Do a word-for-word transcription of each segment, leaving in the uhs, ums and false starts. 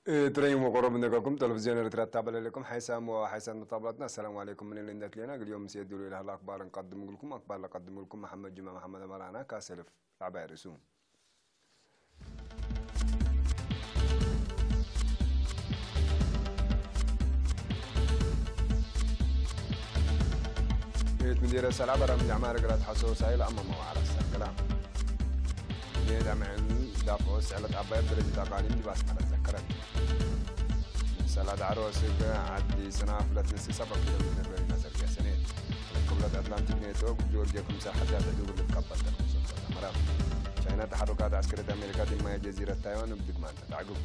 እትረይም ወቆሮብ እንዴ ከኩም ተለፍዝዮን ኤረትርያ ትታበለ ለኩም ሓይሳም ወሓይሳት መታብላትና። አሰላሙ አለይኩም። ምን እንዴ ትሌና እግል ዮም ምሴ ዱሉ ኢለሀለ አክባር እንቀድም እግልኩም። አክባር ለቀድም እግልኩም መሐመድ ጅማ መሐመድ አማን አነ ካሰልፍ ራዕባይ ርእሱ። ቤት ምዲረ ሰልዓ በራምጅ ዐማር እግል አትሐሰው ሳይል አመመው ዐለ ሰገላ። ቤት አምዕል ዳፍዖ ስዕለት አባይ ደረጀት አቃሊም ዲብ አስመረ ዘከረት። ሰላት ዐሮስ እብ ዐዲ ስናፍ ለትንስእ ሰበብ ኪሎ ሜትር በሊመ ዘርግያ ሰኔት። ቅብለት አትላንቲክ ኔቶ ጆርጅ ክምሰል ሐዳት ሕዱድ ልትቀበል ተነሱ ተአመረ። ቻይና ተሐሩካት ዐስከርየት አሜሪካ ዲብ ማየ ጀዚረት ታይዋን እብ ድግማን ተትዐግብ።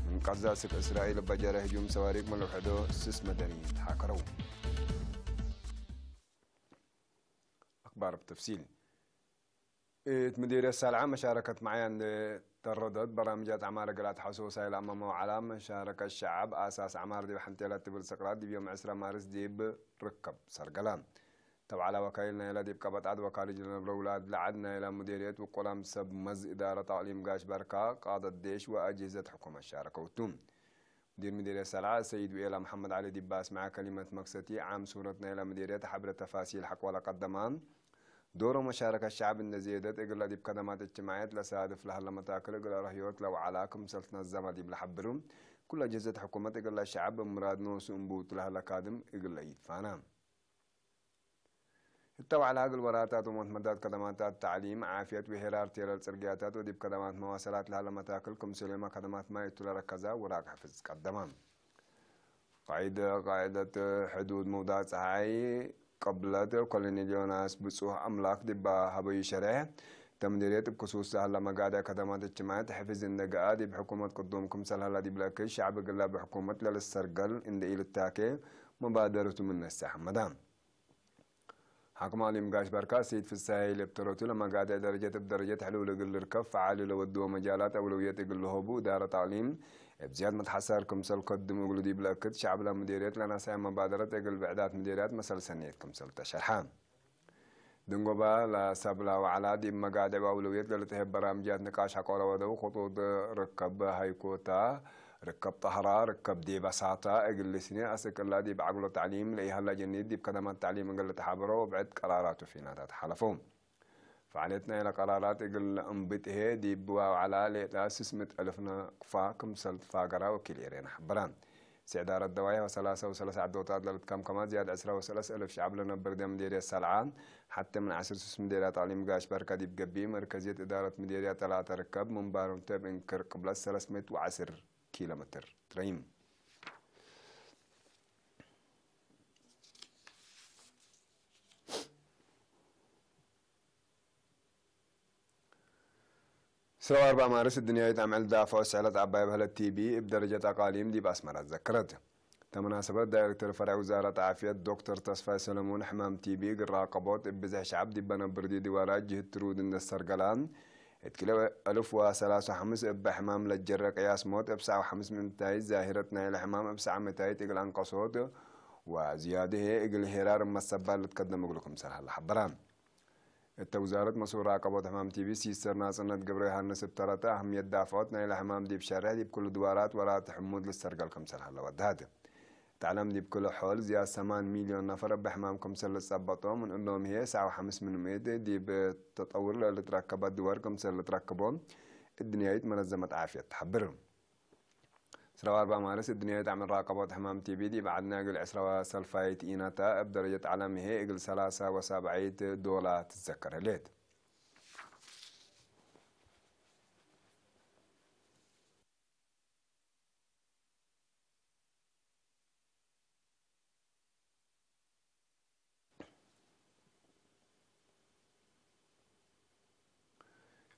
ምን ቀዛ ስክ እስራኤል በጀረ ህጁም ሰዋሪቅ ምን ለውሐዶ ስስ መደኒ ተሓከረው። አክባር ብተፍሲል። እት ምዲርየት ሳልዓ መሻረከት መዓያ እንዴ ተረደት፣ በራምጃት ዐማር እግል አትሐሰው ሳይል አመመው ዐላ። መሻረከት ሸዐብ አሳስ ዐማር ዲብ ሐንቴላት ትብል ሰቅላት ዲብ ዮም ዕስረ ማርስ ዲብ ርከብ ሰርገላ። ተብዓላ ወካይል ናይላ ዲብ ቀበጣት ወካልጅ ለነብረ ውላድ ለዐድ ናይላ ምዲርየት ውቁላም ሰብ መዝ እዳረት አቅሊም ጋሽ በርካ፣ ቃደት ዴሽ ወአጅህዘት ሕኩመት ሻረከው ቱ። ሙዲር ምዲርየት ሰልዓ ሰይድ ውኤላ መሐመድ ዐሊ ዲብ አስመዐ ከሊመት መክሰቲ፣ ዓም ሱረት ናይላ ምዲርየት ሐብረ ተፋሲል ሐቆ ለቀደማ፣ ዶሮ መሻረከት ሸዐብ እንዴ ዜደት፣ እግለ ዲብ ከደማት እጅትማዕየት ለሳድፍ ለሀለ መታክል እግለ ረህዮት ለወዐላ ክምሰል ትነዘመ ዲብ ለሐብሩ፣ ኩለ ጅህዘት ሕኩመት እግለ ሸዐብ ምራድ ኖሱ እንቡት ለሀለ ካድም እግለ ኢትፋና። እተ ወዐላ እግል ወራታት ወመትመዳት ከደማታት ተዕሊም፣ ዓፍየት ወሄራር ቴለል ጽርግያታት ወዲብ ከደማት መዋሰላት ለሀለ መታክል ክምሰልየመ ከደማት ማይ እቱ ለረከዛ ውራቅ ሕፍዝ ቀደማ። ቃይደ ቃይደት ሕዱድ መውዳቅ ጸሓይ ቅብለት ኮሎኔል ዮናስ ብጹህ አምላክ ዲባ ሀበዩ ሸሬሕ፣ እተ ምዲርየት እብ ክሱስ ለሀለ መጋድዕ ከደማት እጅትማዕየት ሕፍዝ እንዴ ገአ፣ ዲብ ሕኩመት ቅዱም ክምሰል ሀላ ዲብ ለክድ፣ ሸዐብ እግለ ብሕኩመት ለልሰርገል እንዴ ኢልታኬ መባደረቱ ምን ነሰ ሐመዳ። ሓክም አሊም ጋሽ በርካ ሰይድ ፍሳሄ ለብተረቱ ለመጋድዕ ደረጀት እብ ደረጀት ሕሉል እግል ልርከብ ፈዓል ለወድዎ መጃላት አውለውየት እግል ለሆቡ እዳረት አቅሊም እብ ዝያድ መትሐሰር ክምሰል ከድም እግሉ ዲብ ለእክድ ሸዕብ ለምዴርየት ለነስአ መባደረት እግል ብዕዳት ምዴርያት መሰል ሰኔት ክምሰል ተሸርሐ። ድንጎባ ለሰብላ ወዐላ ዲብ መጋድዕ ወአውለውየት ለልትሀብ በራምጅያት ንቃሽ ሐቆ ለወደው ክጡጥ ርከብ ሃይኮታ ርከብ ጠህራ፣ ርከብ ዴበሳታ እግል ልስኔ አስክ እላ ዲብ ዐግሎ ተዕሊም ለኢሀላ ጀኒድ ዲብ ከደማት ተዕሊም እግል ልትሓበሮ ወብዕድ ቀራራት ወፊናታት ሓለፈው። ፈዓልየት ናይለ ቀራራት እግል ለእንብጥሄ ዲብ ዋው ዐላ ሌጣ ስስ ምእት አልፍ ነቅፋ ክምሰል ትፋገራ ወኪል ኤሬና ሐበራ። እሲ ዕዳረት ደዋይሕ ወሰላሰ ወሰለስ ዐዶታት ለልትከምከማ ዝያድ ዕስራ ወሰለስ አልፍ ሸዕብ ለነብር ዲብ ምዴርየት ሰልዓ፣ ሐቴ ምን ዐስር ስስ ምዴርያት አቅሊም ጋሽ በርከ ዲብ ገብእ፣ መርከዝየት እዳረት ምዴርያት ተላተ ርከብ፣ ምን ባሮምተ እብ እንክር ቅብለት ሰለስ ምእት ወዐስር ኪሎ ሜትር ትረይም። ስረው አርባ ማርስ እድንያይት አምዕል ዳፈዖ ሰዕለት ዐባይ በህለት ቲቢ እብ ደረጀት አቃሊም ዲብ አስመረ ዘክረት። ተመናሰበት ዳይሬክተር ፈርዕ ውዛረት ዓፍየት ዶክተር ተስፋይ ሰለሙን፣ ሕማም ቲቢ እግል ራቀቦት እብ ብዝሕ ሸዐብ ዲብ ነብር ዲዋራት ጅህት ትሩድ እንዴ ሰርገላ፣ እት ክልኤ አልፍ ወሰላሳ ወሐምስ እበ ሕማም ለጀረ ቅያስ ሞት እብ ሰዕ ወሐምስ ምእታይት፣ ዛሂረት ናይለ ሕማም እብ ሰዕ ምእታይት እግል አንቀሶት ወዝያድሄ እግል ሄራር መሰባል ልትከደም እግሉ ክምሰል ሀለ ሐበራ። እተ ውዛረት መስኡል ራቀቦት ሕማም ቲቢ ሲስተር ናጽነት ገብረዮሃንስ እብ ተረተ፣ አህምየት ዳፍዖት ናይለ ሕማም ዲብ ሸሬሕ ዲብ ክሉ ድዋራት ወራት ሕሙድ ልሰርገል ክምሰል ሀለ ወድሃት። እት ዐለም ዲብ ክሉ ሖል ዝያድ ሰማን ሚልዮን ነፈር እብ ሕማም ክምሰል ልጸበጦ፣ ምን እሎም ህዬ ሰዕ ወሐምስ ምን ምእት ዲብ ተጠውር ለልትረከበ ድወር ክምሰል ልትረክቦ እድንያይት መነዘመት ዓፍየት ተሐብር። ስረው አርባ ማርስ እድንያይት አምዕል ራቀቦት ሕማም ቲቢ ዲብ ዐድነ እግል ዕስራ ወሰልፋይት ኢነተ፣ እብ ደረጀት ዐለም ህዬ እግል ሰላሰ ወሳብዐይት ዶላ ትዘከር ህሌት።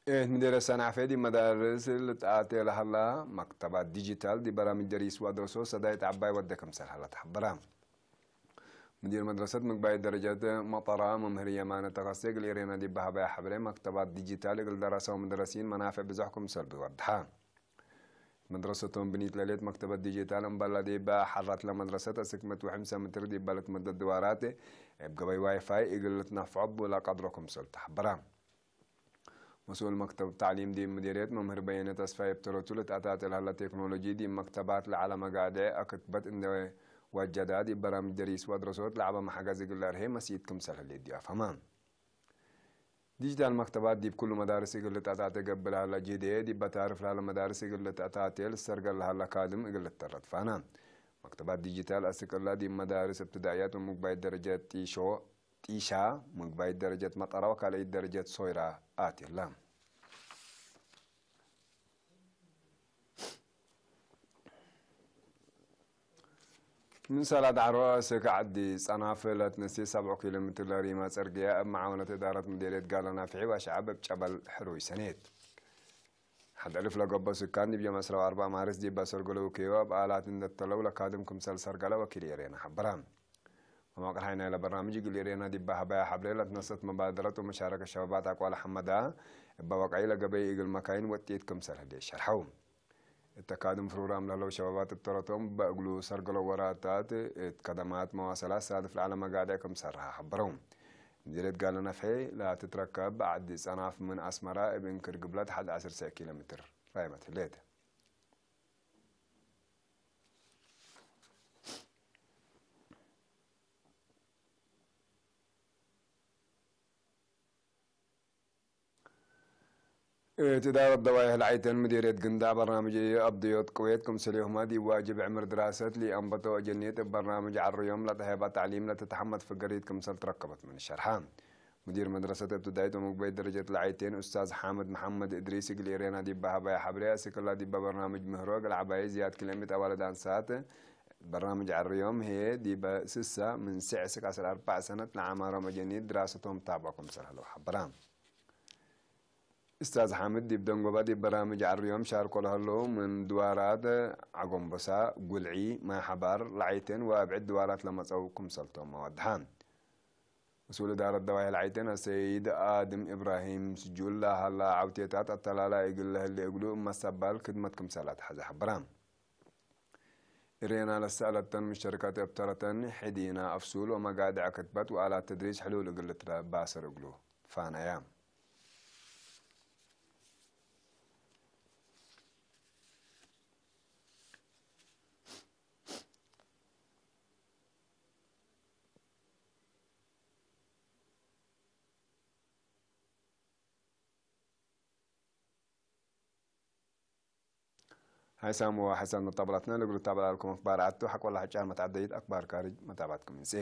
እት ምዴርየት ሰንዓፈ ዲብ መዳርስ ልትአቴ ለሀላ መክተባት ዲጂታል ዲብ በራምጅ ደሪስ ወአድረሶ ሰዳይት ዐባይ ወደ ክምሰል ሀላ ተሐበረ። ሙዲር መድረሰት ምግባይ ደረጀት መጠራ መምህር የማነ ተከስቴ እግል ኤሬና ዲብ በሀበያ ሐብሬ፣ መክተባት ዲጂታል እግል ደረሰ ወመደረሲን መናፍዕ ብዞሕ ክምሰል ብወድሐ። መድረሰቶም ብኒት ለሌት መክተበት ዲጂታል እምበል ዲብ ሐረት ለመድረሰት አስክ ምእት ወሐምሳ ምትር ዲብ ልትመደድ ድዋራት እብ ገበይ ዋይፋይ እግል ልትነፍዖ እቡ ለቀድሮ ክምሰል ተሐበረ። መስኡል መክተብ ተዕሊም ዲብ ምዲርየት መምህር በየነ ተስፋዬ እብ ተረቱ፣ ልትአታቴ ለሀለ ቴክኖሎጂ ዲብ መክተባት ለዐለ መጋድዕ አክትበት እንዴ ወጀዳ፣ ዲብ በራምጅ ደሪስ ወአድረሶት ለዐበ መሐገዝ እግል ለአርሄ መሲኢት ክምሰል ህሌት ዲብ አፍሀመ። ዲጂታል መክተባት ዲብ ኩሉ መዳርስ እግል ልትአታቴ ገብእ ለሀለ ጅህድ ህዬ፣ ዲብ በታርፍ ለሀለ መዳርስ እግል ልትአታቴ ልትሰርገል ለሀለ ካድም እግል ልትተረት ፋና። መክተባት ዲጂታል አስክ እላ ዲብ መዳርስ እብትዳእያት ወምግባይት ደረጀት ጢሾ፣ ጢሻ፣ ምግባይት ደረጀት መጠራ ወካልአይት ደረጀት ሶይራ አትየላ። ምን ሰላ ዳዕሮ እስክ ዐዲ ጸናፍ ለትነሴ ሰብዑ ኪሎ ሜትር ለሪማ ጽርግያ እብ መዓወነት እዳረት ምዴርየት ጋለ ናፍዒ ወአሽዓብ እብ ጨበል ሕሩይ ሰኔት። ሐድ እልፍ ለገብኦ ስካን ዲብ ዮም ዕስራ ወአርበዕ ማርስ ዲብ በሰርገለ ውኬወ እብ አላት እንደ ተለው ለካድም ክምሰል ሰርገለ ወኪል ኤሬና ሐበረ። መዋቅር ሐይናይ ለበርናምጅ እግል ኤሬና ዲብ ሀበያ ሐብሬ ለትነሰት መባደረት ወመሻረከት ሸባባት አቋለ ሐመዳ እበ ወቀይ ለገበይ እግል መካይን ወጤት ክምሰል ህሌት ሸርሐው። እተ ካድም ፍሩራም ለህለው ሸባባት እብ ተረቶም በእግሉ ሰርገለው ወራታት እት ከደማት መዋሰላት ሳድፍ ለዐለ መጋድዕ ክም ሰርሐ ሐበረው። ምዲርየት ጋለ ነፍሔ ለትትረከብ ዐዲ ጸናፍ ምን አስመራ እብ እንክር ግብለት ሐድ ዐስር ኪሎ ሜትር ራይመት ህሌት። እት እዳረት ደዋይሕ ለዐይተን ምዲርየት ግንዳዕ በርናምጅ አብድዮት ቅዌት ክምሰልሁመ ዲብ ዋጅብ ዕምር ድራሰት ለአንበተው አጀኒት እብ በርናምጅ ዐርዮም ለተሀይባ ተዕሊም ለትትሐመድ ፍገሪት ክምሰል ትረከበት ምን ሸርሐ። ሙዲር መድረሰት እብትዳይት ወምግበይት ደረጀት ለዐይቴን ኡስታዝ ሓምድ መሐመድ እድሪስ እግል ኤሬና ዲብ ሀበያ ሐብሬ፣ አስክ እላ ዲበ በርናምጅ ምህሮ እግል ዐባይ ዝያድ ክልኤ ምእት አዋልድ አንሳት በርናምጅ ዐርዮም ህዬ፣ ዲበ ስሰ ምን ስዕ እስክ ዐስር አርበዕ ሰነት ለዐማሮም አጀኒት ድራሰቶም ታብዖ ክምሰል ሀለው ሐበራ። እስታዝ ሓምድ ዲብ ደንጎበ ዲብ በርናምጅ ዐርዮም ሻርኮ ለሀለው ምን ድዋራት ዐጎምቦሳ፣ ጉልዒ፣ ማይ ሐባር፣ ለዐይቴን ወአብዕድ ድዋራት ለመጸው ክምሰልቶም አወድሐ። መስኡል እዳረት ደዋይሕ ለዐይቴን አሰይድ አድም እብራሂም ስጁል ለሀላ ዐውቴታት አተላላይ እግል ለህሌ እግሉ እብ መስተቅባል ክድመት ክምሰል አትሐዜ ሐበረ። እሬና ለሰአለተን ሙሽተረካት እብ ተረተን ሕዲና አፍሱል ወመጋድዕ ክትበት ወአላት ተድሪስ ሕሉል እግል ልትባሰር እግሉ ፋነየ። ሀይሳም ወሐሰን መታብላትና ለእግሉ ታብላ ለኩም አክባር አቱ ሐቆ ለሐጫር መትዐደይት አክባር ካርጅ መታባትኩም እንሴ።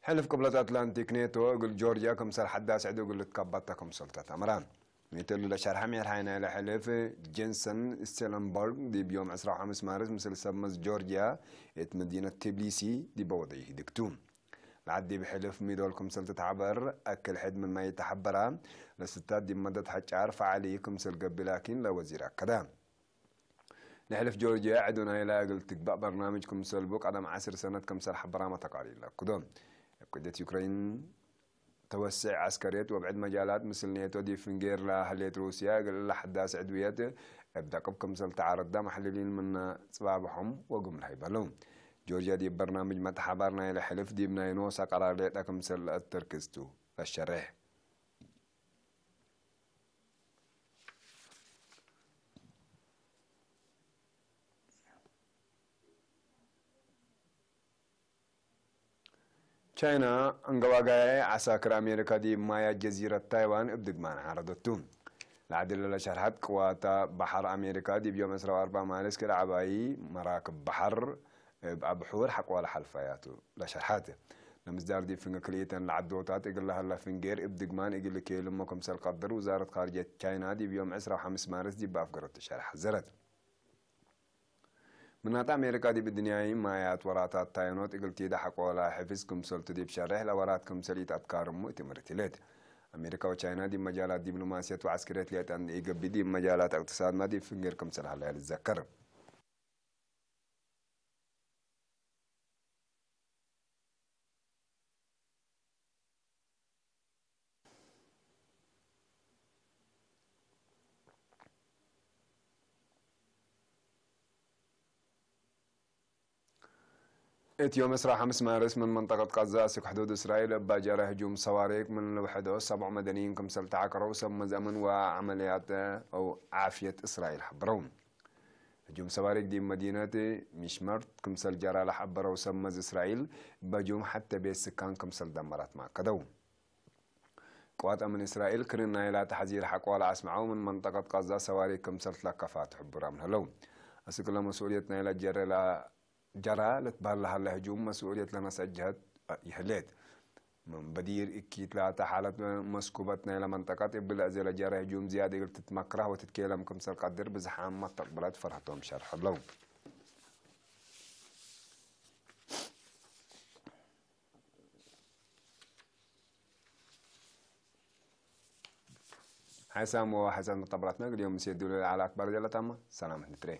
ሕልፍ ቅብለት አትላንቲክ ኔቶ እግል ጆርጅያ ክምሰል ሐዳስ ዕዱ እግል ልትከበተ ክምሰል ተአምረ። ኔቶ እሊ ለሸርሐ ሜርሓይ ናይለ ሕልፍ ጄንሰን ስቴለንበርግ ዲብ ዮም ዕስራ ወሐምስ ማርስ ምስል ሰብ መዝ ጆርጅያ እት መዲነት ቲብሊሲ ዲበ ወደዩ ህድግ ቱ። ለዐድ ዲብ ሕልፍ ሚዶል ክምሰል ትትሐበር አክል ሕድ ምን ማይ ተሐበራ። ለስታት ዲብ መደት ሐጫር ፈዓሊ ክምሰል ገብእ ላኪን ለወዚር አከደ። ለሕልፍ ጆርጅያ ዕዱ ናይላ እግል ትግበእ በርናምጅ ክምሰል ቡ ቀደም ዐስር ሰነት ክምሰል ሐበራመ ተቃሪር ለአክዶ። እብ ቅድየት ዩክሬን ተወስዕ ዐስከርየት ወብዕድ መጃላት ምስል ኔቶ ዲብ ፍንጌር ለሀሌት ሩስያ እግል እለ ሐዳስ ዕድውየት እብ ደቅብ ክምሰል ተዓረዳ መሐልሊን ምነ ጽባብሖም ወግምል ሀይበ ለው። ጆርጅያ ዲብ በርናምጅ መትሐባር ናይለ ሕልፍ ዲብ ናይ ኖሰ ቀራር ሌጠ ክምሰል ለአተርክዝ ቱ ለሸሬሕ። ቻይና አንገዋጋይ ዐሳክር አሜሪካ ዲብ ማያት ጀዚረት ታይዋን እብ ድግማን ዓረደቱ። ለዐድ እለ ለሸርሐት ቅዋታ በሐር አሜሪካ ዲብ ዮም ዕስራ ወአርበዕ ማርስ ክል ዐባይ መራክብ በሐር እብ አብሑር ሐቆለ ሐልፈያቱ ለሸርሐት። ለምስዳር ዲብ ፍንጌ ክልኢተን ለዐዶታት እግል ለሀለ ፍንጌር እብ ድግማን እግል ልኬልሞ ክምሰል ቀድር ውዛረት ካርጅየት ቻይና ዲብ ዮም ዕስራ ወሐምስ ማርስ ዲብ አፍገረቱ ሸርሕ ሐዘረት። ምናተ አሜሪካ ዲብ እድንያይ ማያት ወራታት ታይኖት እግል ቲደ ሐቆላ ሕፍዝ ክምሰልቱ ዲብ ሸሬሕ ለወራት ክምሰል ኢተአትካርሙ እት ምርት ህሌት። አሜሪካ ወቻይና ዲብ መጃላት ዲብሎማስየት ወዐስክርየት ሌጠ እንዴ ኢገብእ ዲብ መጃላት እቅትሳድመ ዲብ ፍንጌር ክምሰል ሀለያ ልዘከር። እት ዮም ዕስራ ሐምስ ማርስ ምን መንጠቀት ቀዛ አስክ ሕዱድ እስራኤል እባ ጀረ ህጁም ሰዋሪክ ምን ልውሕዶ ሰብዑ መደንይን ክምሰል ተዐቀረው ሰብ መዝ አምን ወዐመልያት አው ዓፍየት እስራኤል ሐብረው። ህጁም ሰዋሪክ ዲብ መዲነት ሚሽመርት ክምሰል ጀራ ለሐበረው ሰብ መዝ እስራኤል፣ እበ ህጁም ሐቴ ቤት ስካን ክምሰል ደመራት ማከደው። ቅዋት አምን እስራኤል ክርን ናይላ ተሕዚር ሐቆ ለአስመዐው ምን መንጠቀት ቀዛ ሰዋሪክ ክምሰል ትለከፋ ትሕቡር አምን ህለው። አስክ ለመስኡልየት ናይላ ጀረ ለ-፣ ጀራ ልትበህል ለሀለ ህጁም መስኡልየት ለነስአት ጀሀት ይህሌት። ምን በዲር እኪት ላተ ሓለት መስኩበት ናይለ መንጠቀት እብ ለአዜ ለጀረ ህጁም ዝያድ እግል ትትመክረህ ወትትኬለም ክምሰል ቀድር ብዝሓም መስተቅበላት ፈርሀቶም ሸርሕ ለው። ሓይሳም ወሓይሳት መተብራትና ግዲዮም ምሴ ዱለ ለዓለ አክባር ጀለታማ ሰላም ንትሬ።